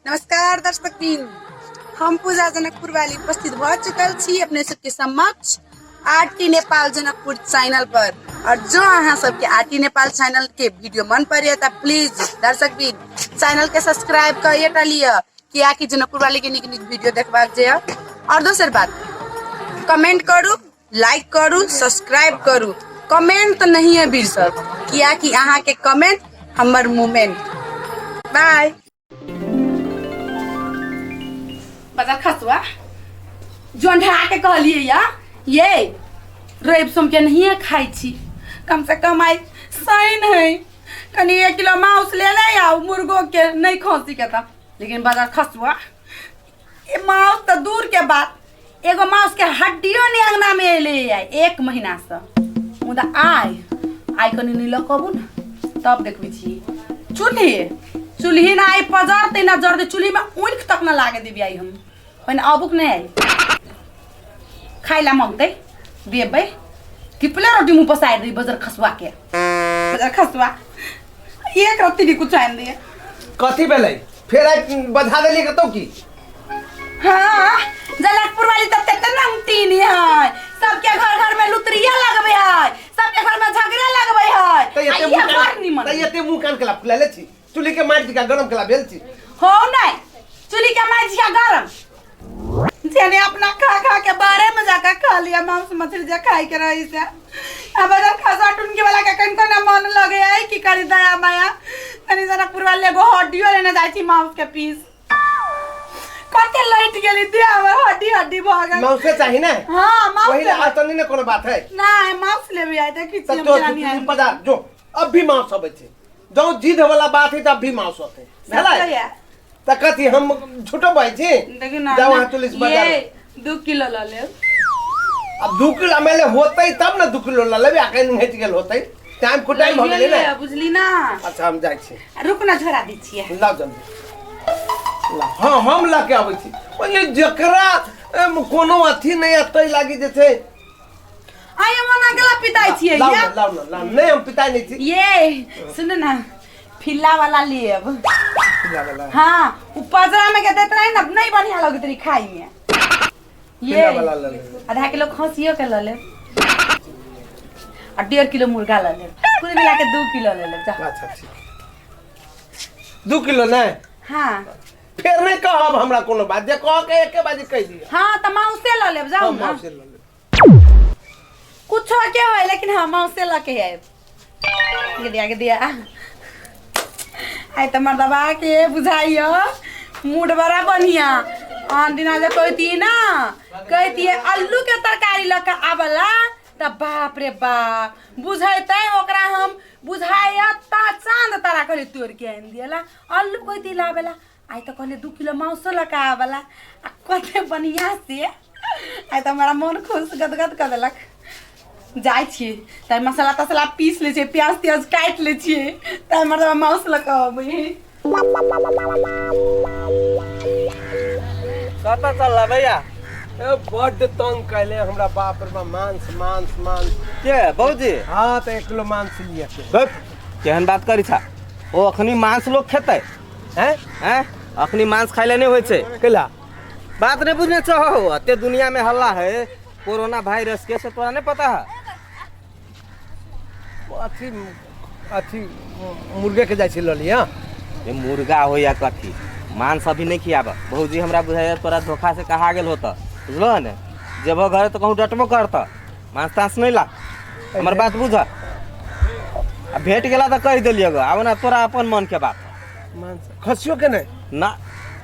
नमस्कार दर्शक बिन, हम पूजा जनकपुर वाली उपस्थित भऽ चुकल छी अपने सबके समक्ष आरटी नेपाल जनकपुर चैनल पर। और जो अहाँ सबके आरटी नेपाल चैनल के वीडियो मन पड़े तऽ प्लीज दर्शक बिन चैनल के सब्सक्राइब करिए टा लिअ, कियाकि जनकपुर वाली के नीक नीक वीडियो देखबाक जे। और दोसर बात, कमेंट करू, लाइक करू, सब्सक्राइब करू। कमेंट तऽ नहीं है वीर सर, कियाकि अहाँ के कमेंट हमर मूवमेंट। बाय। बजा खसुआ जोंढा के कहलिए या ये रवि सोम के नहीं खाई छी, कम से कम आई सही नहीं कनी 1 किलो मांस ले ले आओ मुर्गो के, नहीं खसी के था। लेकिन बाजार खसुआ ये मांस तो दूर के बात, एगो मांस के हड्डियो नहीं अंगना में एले आय 1 महीना से। मुदा आय आय कनी नहीं लकबू ना तब देखबी छी। चूल्ही चूल्ही ना आई पजरते ना जरते, चूल्ही में ऊख तक ना लागे देबी आई हम। पहिने अबुक नहीं आई खाइ ला मंगते देबै तिपले रोटी मुँह पसारि दी बजर खसुआ के। बजर खसुआ एक रत्ती भी कुछ आनि दिए। कथी भेलै फेर आइ बधा देलियै कतौ की? हाँ, जनकपुर वाली तब तक नमतीन है, सबके घर घर में लुतरिया लगबे है, सबके घर में झगड़ा लगबे है। त एते आ मुँह इहे कान बड़ निमन। त एते मुँह कान केला फुलाले छी, चुल्ही के मारि दिका गरम केला भेल छी। हो नहीं चुल्ही के मारि दिका गरम जेने अपना खा खा के बारे में जाकर खा लिया मांस मछली जे खाई के रही से। अब अगर खसा टुनके वाला के कनको ना मन लगे है कि करी दया माया कनी जनकपुर वाले एगो हड्डियो लेने जाय छी मांस के पीस कते लैट गेली दे हमर हड्डी हड्डी भ गेल। मांसे चाही ना? हां, मांस वही लेबै। आ तनी ने कोनो बात है। नहीं मांस लेबै आइ देखै त छी हम तो केना नहीं आइ। बाजार जो अब भी मांस अबै छै, जो जिद वाला बात है त अब भी मांस होते भेलै? सत्य है। त कथी हम झूठो बजै छी? देखियौ ना, जाओ अहाँ पुलिस बाजार। ये 2 किलो ल लेब। अब 2 किलो मानि ले होतै तब ने 2 किलो ल लेबै, अखन हटि गेल होतै, टाइम को टाइम भऽ गेलै ने। बुझली ना? अच्छा हम जाइ छी। रुक ना, झोरा दै छियै। लाउ जल्दी ला। हाँ हम लऽ के अबै छी। ओए जकरा कोनो अथी नहि है तै लागी जे छै। आइ हम ओना गेला पिताइ छियै। लाउ ये? ना, लाउ ना, लाउ। नहि हम पिताइ नहि छी। ये सुन ना, फिल्ला वाला लेब। फिल्ला वाला? हाँ, उ पजरा में के देत रहे ना, नहीं बढ़िया लगैत रही खाई में। ये फिल्ला वाला ल लेब। आधा किलो खसियो के ल लेब आ 1.5 किलो मुर्गा ल लेब, कुल मिला के 2 किलो ले लेब। जा। अच्छा ठीक, 2 किलो नहि? हाँ। फेर नहि कहब हमरा कोनो बात, जे कह के एके बाजी कहि दिअ। हाँ त माउसे ल लेब, जाउ हाँ, ना। माउसे ल लेब। कुछो के होय लेकिन हाँ माउसे ल के आयब। गे दिया, गे दिया। आइ त मर्दबा के बुझाइयो मूड बड़ा बढ़िया। आन दिना जे कहती ना, कहती आलू के तरकारी ल के आबला त बाप रे बाप बुझैते ओकरा हम बुझाइया ता चांद तारा कहली तोड़ के आनि दियला। आलू कहती लाबेला, आइ त कहले 2 किलो मांसो ल के आबला आ कते बढ़िया से आइ त हमरा मन खुश गदगद कर देलक। जाइ छियै तै मसाला तसला पीस लै छियै, प्याज त्याज काटि लै छियै, तै मर्दबा मांस लऽ कऽ अबै। कतऽ चलला भैया? ए बड्ड तंग कैले हमरा बाप रे बाप, मांस मांस मांस। के बौजी? हाँ त 1 किलो मांस लिअ के। गप, केहन बात करी छा? ओ अखनी मांस लोग खेतै? हैं? हैं? अखनी मांस खाइ ले नहि होइ छै। कैला? बात नहीं बुझने छहो, अते दुनिया में हल्ला है कोरोना वायरस के, से तोरा नहीं पता है? अथी अथी मुर्गे के जाइ छी लऽ लिअ। ये मुर्गा हो या कथी, मांस अभी नहीं खियाब। भौजी हमरा बुझाइया तोरा धोखा से कहा गेल होता, बुझलो ने? जेबो घर तो कहूँ डटबो करता, मांस तांस नहीं ला, हमर बात बुझ। आ भेट गेला तो कहि देलियै गो, आब ना तोरा अपन मन के बात। मांस खसियो के नहीं? ना,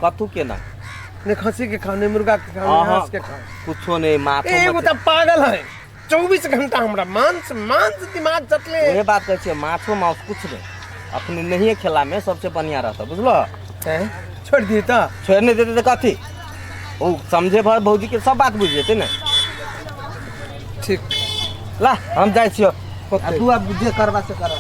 कथू के ना। नहीं खसी के खाओ, नहीं मुर्गा के खाओ, नहीं हांस के खाओ, कुछो नहीं। माथो एगो मछली। त पागल है, 24 घंटा हमरा मांस मांस दिमाग चटले। वही बात कहै छियै, माछो मांस कुछ नहीं, अपने नहिए खेला में सबसे बढ़िया रहता, बुझलो? हैं? छोड़ दिए त? छोड़ नहीं देते त कथी ओ समझे भर भौजी के सब बात बुझ जेतै ने। ठीक ला हम जाइ छियो। होतै। आ तू आब जे करबा से कर।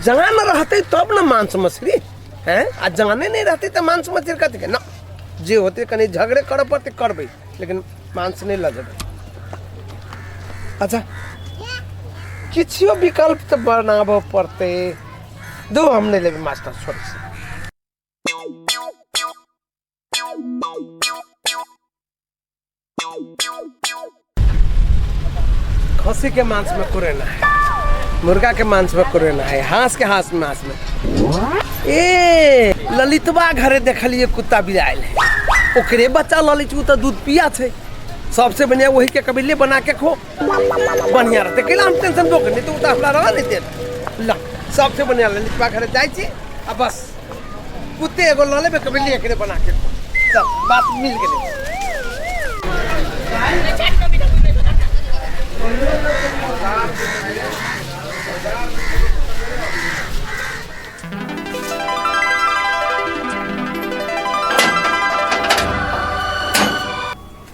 जान रहते तब न मांस मछली, हैं? आ जाने नहीं रहते तो मांस मछली कथी के ना, जे होते कनी झगड़े करऽ पड़ते करबै, लेकिन मांस नहीं लऽ जेबै। अच्छा किछो विकल्प तऽ बनाबऽ पड़तै। दो हम नहीं लेबै मास्टर छोड़ से। खसी के मांस में कोरोना है, मुर्गा के मांस में कोरोना है, हाँस के हाँस मांस में। ए ललितवा घरे देखलिए कुत्ता बिलायल है, ओकरे बच्चा लऽ लै छी, ओ तऽ दूध पिया छै। सबसे बढ़िया वही के कबिले बना के खो, बढ़िया रहते। कैला हम टेंशन दो नहीं तो उ तऽ हमरा रह नहीं देत। ला सबसे बढ़िया ललितवा घरे जाइ छी आ बस कुत्ते एगो लऽ लेबै, कबिले एकरे बना के खो। चल बात मिल गेलै।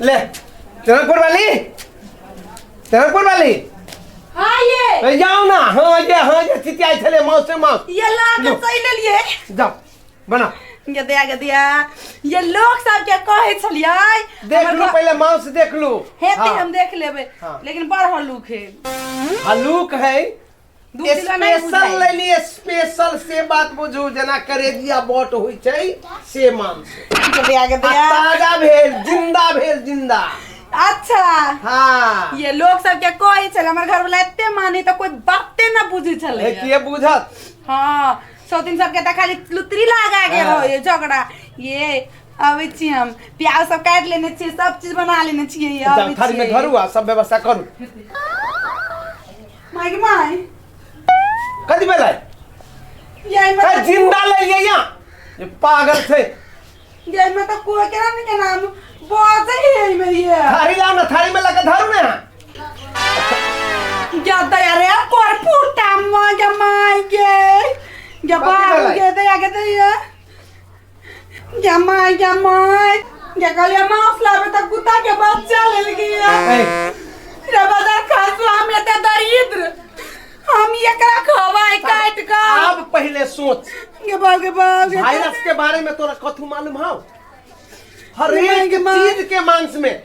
ले जनकपुर वाली, जनकपुर वाली। हाँ ये ए, जाओ ना। हाँ ये, हाँ ये चितियाइ छलै माउस से माउस। ये ला के लो। सही लेलिए। जाओ बना। गदिया गदिया ये लोग सब के कहै छलियै। देख हमर लू पहिले माउस देख लू। हेतै हाँ। हम देख लेबै। हाँ। लेकिन बड़ हल्लुक है। हल्लुक है। दू किलो नहि स्पेशल बुझाइ। लेली स्पेशल से बात बुझू, जेना करेजिया बट होइ छै से मांस। गदिया गदिया। आ ताजा भेल, जिंदा भेल, जिंदा। अच्छा। हाँ। ये लोग सब के कहै छल हमर घर वाला एते मानी त कोई बाते न बुझै छलै। हे के बुझत? हाँ, सौतीन सब के त खाली लुतरी लगा के हाँ। रहो झगड़ा। ये अबै छी हम प्याज सब काटि लेने छियै, सब चीज बना लेने छियै, ये अबै थारी में छियै। धरू आ सब व्यवस्था करू। माय गे माय। कथी भेलै? ये में ए, जिंदा ले ये यहाँ। ये पागल छै। ये में त कोई के ना के नाम बजै है में ये। थारी लाओ ना, थारी में लगा धरू ना। ज्यादा यार यार कोर फूटा मां के my गे। गे कथी बाबू भेलै? गे दया गे दया। गे my गे my. गे कहलियै मांस लाबे त कुत्ता के बच्चा लेल गया। ए। रे बाजार खासु हम एते दरिद्र, हम एकरा खवाई काट के। आब पहले सोच। गे बाप गे बाप गे। वायरस के बारे में तोरा कथू मालूम हौ? हर माय एक गे माय। चीज के मांस में,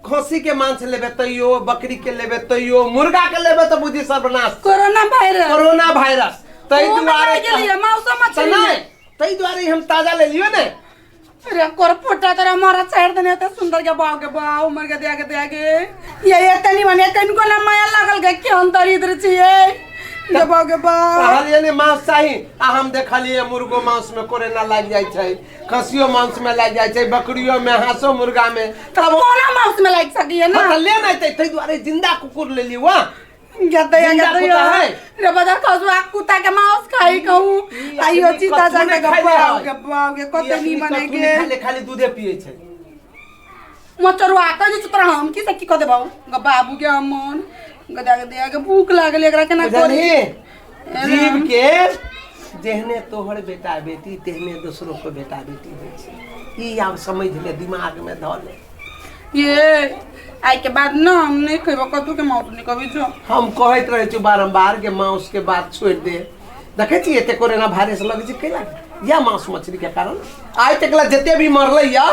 खसी के मांस लेबे तैयो, बकरी के लेबे तैयो, मुर्गा के लेबे त बुझी सर्वनाश। Corona virus. Corona virus. तै ओ दुआरे मर गेलियै, मांसो मछली। त नहि, तै दुआरे हम ताजा ले लियो ने। अरे कोर फुटा तोरा मारा छाड़ देने त सुंदर के बाव के बाव मर के दिया के दिया के। ये ये तनी मने कनको ना माया लागल के केहन दरिद्र छियै। के बाव के बाव। कहलियै ने मांस चाही, आ हम देखलियै मुर्गो मांस में कोरोना लागि जाइ छै, खसियो मांस में लागि जाइ छै, बकरियो में, हाँसो मुर्गा में। तब कोना मांस में लागि सकैया ना? हाँ, त ले नै तै दुआरे जिंदा कुकुर ले लियो, वाह। गदया जिंदा गदया। कुत्ता है। रे बाजार खसुआ कुत्ता के मांस खाई कहूं। ई आइयो आदमी चीता कथू जाके नहि खाइ गप्पा है। के बाव के कते ई आदमी नीमन है कथू के। नहि खाली, खाली दूधे पिए छै। मचरुआ कह जे तोरा हम की से की क देबौ? ग बाबू के हम मन गदा गदया के भूख लागल एकरा केना करी? बुझलही? जीव के जेहने तोहर बेटा बेटी तेहने दोसरो के बेटा बेटी होइ छै। ई आब समझ ले, दिमाग में धऽ ले। ये आई के बाद ना हम नहीं खेबो कतू के माउस नहीं कभी जो। हम कहैत रहै छी बारम्बार के माउस के बात छोड़ि दे। देखै छी एते कोरोना वायरस लगै छै कैला? या मांस मछली के कारण। आइ तक ला जते भी मरलै या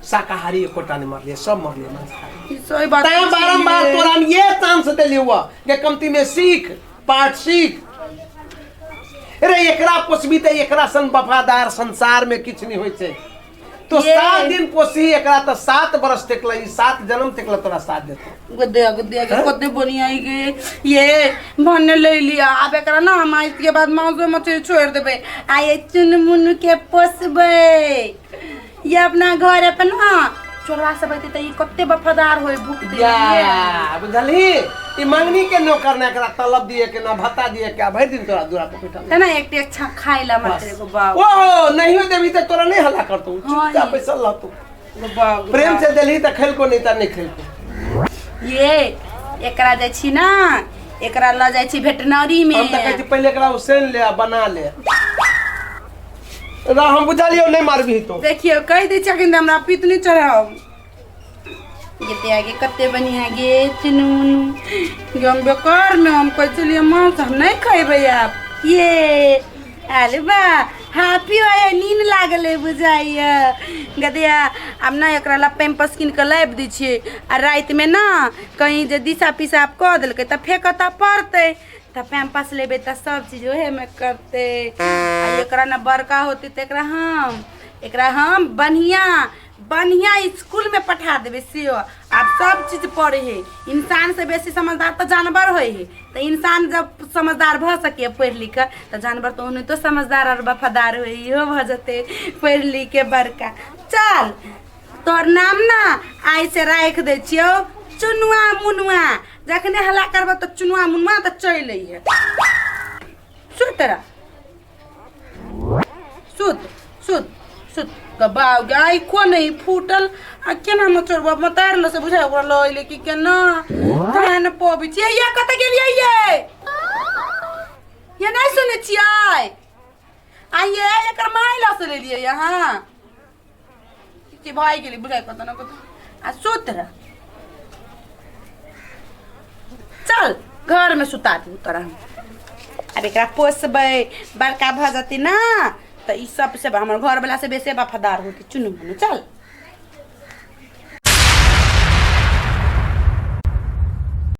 शाकाहारी एकोटा नहीं मरलै, सब मरलै मांसाहारी। ई सही बात तैं छै। बारम्बार तोरा हम ये चांस देलियौ हुआ कि कमती में सीख, पाठ सीख। रे एकरा पोसबी त एकरा सन वफादार संसार में किछु नहीं होइ छै। तो ये। 7 दिन पोसी एकरा त 7 बरस तक ला, ई 7 जन्म तक ला तोरा साथ देतौ। गदे गदे के हैं? कते बढ़िया आई गे। ये भन्ने ले लिया। आब एकरा ना हम आज के बाद मांसो मछली छोड़ देबै। आ ये चुनमुन के पोसबै। ये अपना घर अपन हाँ चोरवा सब अइतै त ई कते वफादार होय भुकतै। या, बुझलही? ई मंगनी के नौकर ना एकरा तलब दिए के ना भत्ता दिए के, भरि दिन तोरा दूरा पर बैठल। त ना एक अच्छा खाइ ला मात्र एगो बाप। ओहो, नहियो देबही त तोरा नहीं हल्ला करतौ, हाँ, चुपचाप ये। बैसल रहतौ। गो बाप, गो प्रेम बाप। से देलही त खेलको, नहीं त नहीं खेलको। ये एकरा जाइ छी ना, एकरा ल जाइ छी वेटरनरी में। हम त कहै छी पहिले एकरा उसैन ले आ बना ले। रा हम बुझलियौ नहीं मारबही तो। देखियौ कहि दै छियै हमरा पित नहीं चढ़ाओ। गेते आगे कते बढ़िया गे चुनु मुनु। गे हम बेकार में हम कहै छलियै मांस हम नहीं खेबै आब। ये आले बा हाफी होय नींद लागल है बुझाइया। गदिया आब ना एकरा ला पैम्पस कीन के लाबि दै छियै आ रातिमे ना कहीं जे दिशा पिसाब कऽ देलकै तऽ फेकऽ तऽ पड़तै। तऽ पैम्पस लेबै तऽ सब चीज ओहेमे करतै। आ एकरा ने बड़का होतै तऽ एकरा हम बढ़िआँ बढ़िआँ स्कूलमे पठा देबै सेहो। आब सब चीज पढ़े है, इंसान से बेसी समझदार तऽ जानवर होइ है। तऽ इंसान जब समझदार भऽ सकैए पढ़ि लिख कऽ, तऽ जानवर तऽ ओनाहितो समझदार आओर वफादार होइ, इहो भऽ जेतै पढ़ि लिख के बड़का। चल, तोहर नाम ना आइ से राखि दै छियौ चुनुआ मुनुआ। जखने हल्ला करबह तऽ चुनुआ मुनुआ तऽ चलि अइहे। सुत रह, सुत सुत सुत। बाउ गे, आँखो नहि फूटल आ केना मचोरबा मतार ल से बुझाय ओकरा लऽ अइले कि केना धान पबै छियै। ये, कतऽ गेलियै ये? ये, नहि सुनै छियै? आ ये, एकर माय लऽ से लेलियै अहाँ कि भाइ गेलै बुझाय कतऽ न कतऽ। आ सुत रह, चल घरमे सुता दू तोरा हम। आब एकरा पोसबै, बड़का भऽ जेतै ने तऽ ई सबसे हमर घरवला से बेसी वफादार होतै चुनू मुनू। चल।